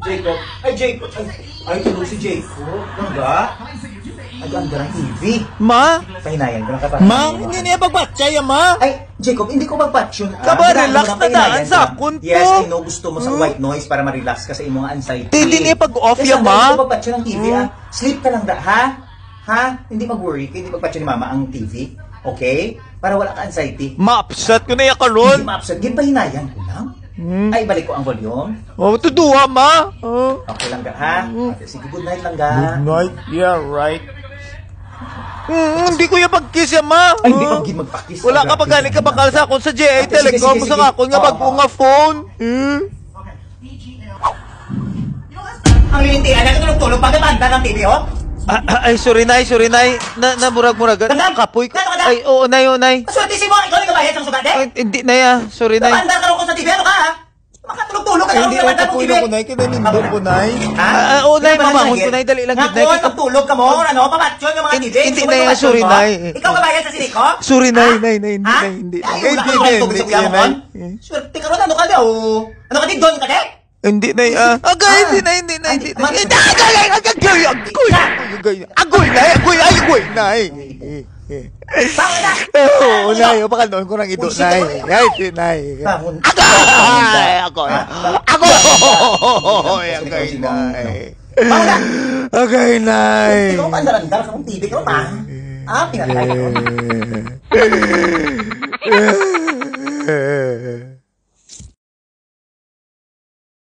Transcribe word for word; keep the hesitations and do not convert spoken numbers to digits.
Jacob. Ay, Jacob. Ay, ay, tulog si Jacob. Langga. Ay, ang darang T V. Ma? Pahinayan ko na ka pa. Ma, hindi niya pagpatya, ma. Ay, Jacob, hindi ko magpatyon. Ah, Kaba, relax na daan sa akon to. Yes, I know, gusto mo sa white noise para ma-relax ka sa imong anxiety. Hindi niya pag-off, ya, ma. Hindi ko magpatyon ang T V, ah. Sleep ka lang da, ha? Ha? Hindi mag-worry ka, hindi magpatyon ni mama ang T V. Okay? Para wala ka anxiety. Ma-upset ko na ya karon. Hindi ma-upset. Ginpahinayan ko lang. Hmm. Ay, balik ko ang volume. Oh, tuduha, ma. Oh. Okay lang ga, ha? Hmm. Okay, sige, good night lang ga. Good night. Yeah, right. Mm, hindi ko yung pag-kiss yan, ma. Ay, hindi ka gid magpakis. Wala ka pa gani kabakal sa akon sa J A Telecom sa akon nga bag-o nga phone. Hmm? Ang lintian na tulog-tulog, pagkabanda ng T V, oh. Ah, ah, ay, sorry, nay, sorry, nay. Na, na murag-murag. Kapoy ka. Ay, oo, nay, oo, nay. Swerte si mo, ikaw nagkabayad sang sugat, eh? Ay, hindi, nay, ah. Sorry, nay. Kabanda ka ko sa T V, ano ka, ha? Makatulog-tulog ka. Hindi, lang, ay, kapoy na ko, nay. Kinanindog ko, nay. Ha? Ah, ah, oo, nay, mamahon ko, nay. Dali lang, nay. Tulog ka mo, ano, pamatyon yung mga T V. Hindi, nay, sorry, nay. Ikaw kabayad sa siniko? Sorry, nay, nay, nay, hindi, nay, hindi. Ay, hindi, hindi, hindi, nay. Swerte ka ron, ano ka daw? Ano ka, di doon ka, di? Hindi, nay, ah. Agay, hindi, nay, hindi, nay, hindi, nay. Hindi, agay, agay, agay, agay, agay, agay, nay, agay, agay, nay. Oo, nay, baka noon ko nang ido, nay. Ay, hindi, nay. Agay, agay, agay. Agay, agay, nay. Agay, nay. Ikaw, pandar-andar sa kong T V ko, ma. Ah, pinatay na ko.